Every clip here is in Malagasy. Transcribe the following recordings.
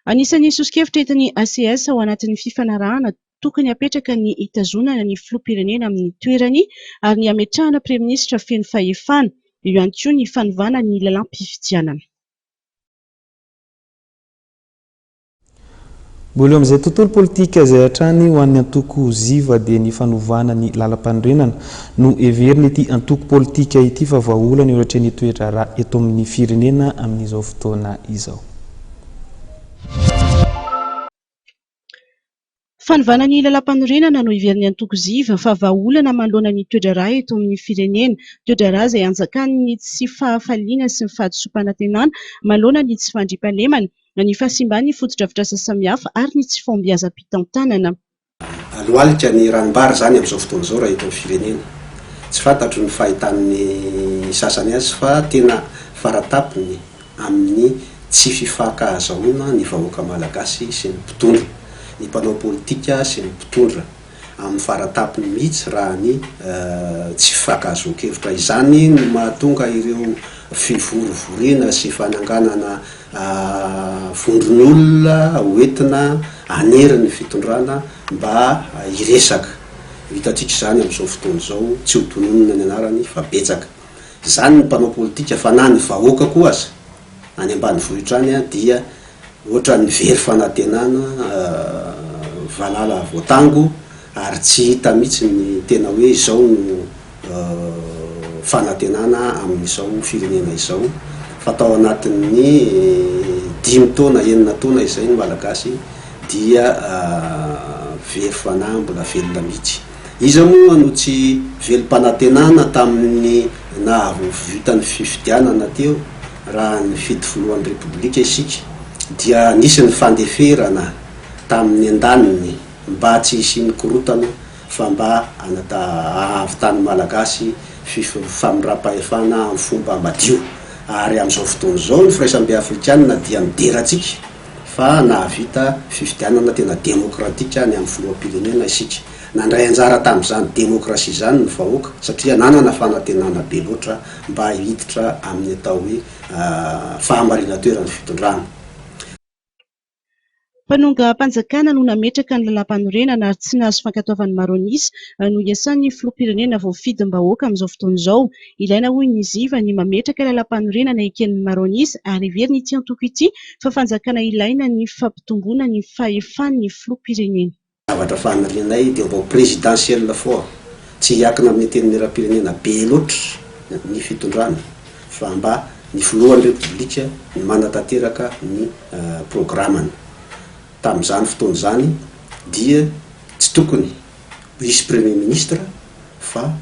Anisan'ny soso-kevitra entin'ny ACS ao anatin'ny fifanarahana tokony hapetraka ny hitazonana ny filoham-pirenena amin'ny toerany ary ny hametrahana praiminisitra feno fahefana. Eo ihany koa ny fanovana ny lalàm-pifidianana. Mbola eo amin'izay tontolo politika izay hatrany ho an'ny antoko Ziva dia ny fanovana ny lalampanorenana no heverin'ity antoko politika ity fa vahaolana eo anatrehan'ny toe-draharaha eto amin'ny firenena amin'izao fotoana izao. Fanovana ny lalampanorenana no heverin'ny antoko Ziva fa vahaolana manoloana ny toe-draharaha eto amin'ny firenena. Toe-draharaha izay anjakan'ny tsy fahafaliana sy ny fahadisoam-panantenana manoloana ny tsy fandriampahalemana, ny fahasimban'ny fotodrafitrasa samihafa ary ny tsy fahombiazam-pitantanana. Alohalika ny ranombary izany amin'izao fotoana izao raha eto amin'ny firenena. Tsy fantatro ny fahitan'ny sasany azy fa tena faratapony amin'ny tsy fifankahazahoana ny vahoaka malagasy sy ny mpitondra, ny mpanao politika sy ny mpitondra amin'ny faratapony mihitsy raha ny tsy fifankahazoan-kevitra. Izany no mahatonga ireo fivorivoriana sy fananganana vondron'olona hoentina hanery ny fitondrana mba hiresaka. Hitantsika izany amin'izao fotoana izao, tsy ho tononina ny anarany fa betsaka. Izany ny mpanao politika fa na ny vahoaka koa aza any ambanivohitra any dia ohatran'ny very fanantenana, valala voatango ary tsy hita mihitsy ny tena hoe izao no fanantenana amin'izao firenena izao fa tao anatin'ny dimy taona, enina taona izay ny Malagasy dia very fanahy mbola velona mihitsy. Iza moa no tsy velom-panantenana tamin'ny nahavita ny fifidianana teo raha nifidy filohan'ny Repoblika isika dia nisy ny fandeferana tamin'ny andaniny mba tsy hisian'ny korontana fa mba hahavitan'ny Malagasy famindram-pahefana amin'ny fomba madio. Ary amin'izao fotoana izao ny Firaisambe Afrikana dia midera antsika fa nahavita fifidianana tena demokratika ny amin'ny filoham-pirenena isika. Nandray anjara tamin'izany demokrasia izany ny vahoaka satria nanana fanantenana be loatra mba hiditra amin'ny atao hoe fahamarinan-toeran'ny fitondrana. Mpanongam-panjakana no nametraka ny lalàmpanorenana ary tsy nahazo fankatoavan'ny maro an'isa no iasan'ny filoham-pirenena voafidim-bahoaka amin'izao fotoana izao. Ilaina hoy ny Ziva ny mametraka lalàmpanorenana eken'ny maro an'isa ary heverin'ity antoko ity fa fanjakana ilaina ny fampitomboana ny fahefan'ny filoham-pirenena. Zavatra fanirianay dia mba ho présidentiel fort, tsy hiankina amin'ny antenimierampirenena be loatra ny fitondrana fa mba ny filohan'ny Repoblika no manatanteraka ny programany. Tamin'izany fotoana izany dia tsy tokony hisy premier ministre fa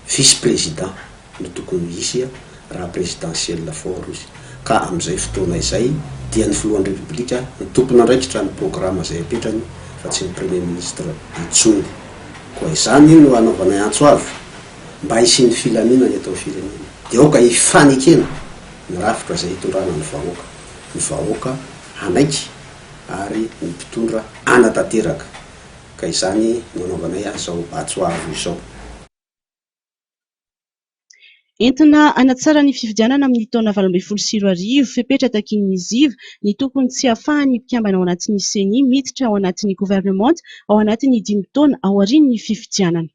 vice président. no tokony ho hisy raha présidentiel fort izy ka amin'izay fotoana izay dia ny filohan'ny Repoblika no tompon'andraikitra ny programa izay apetrany fa tsy ny premier ministre intsony. Koa izany no anaovanay antso avo mba hisian'ny filaminana eto amin'ny firenena dia aoka hifanekena ny rafitra izay hitondrana ny vahoaka, ny vahoaka hanaiky ary ny mpitondra hanatanteraka ka izany no anaovanay izao antso avo izao. Entina hanatsara ny fifidianana amin'ny taona 2018, fepetra takian'ny Ziva ny tokony tsy hahafahan'ny mpikambana ao anatin'ny Ceni miditra ao anatin'ny governemanta ao anatin'ny dimy taona aorian'ny fifidianana.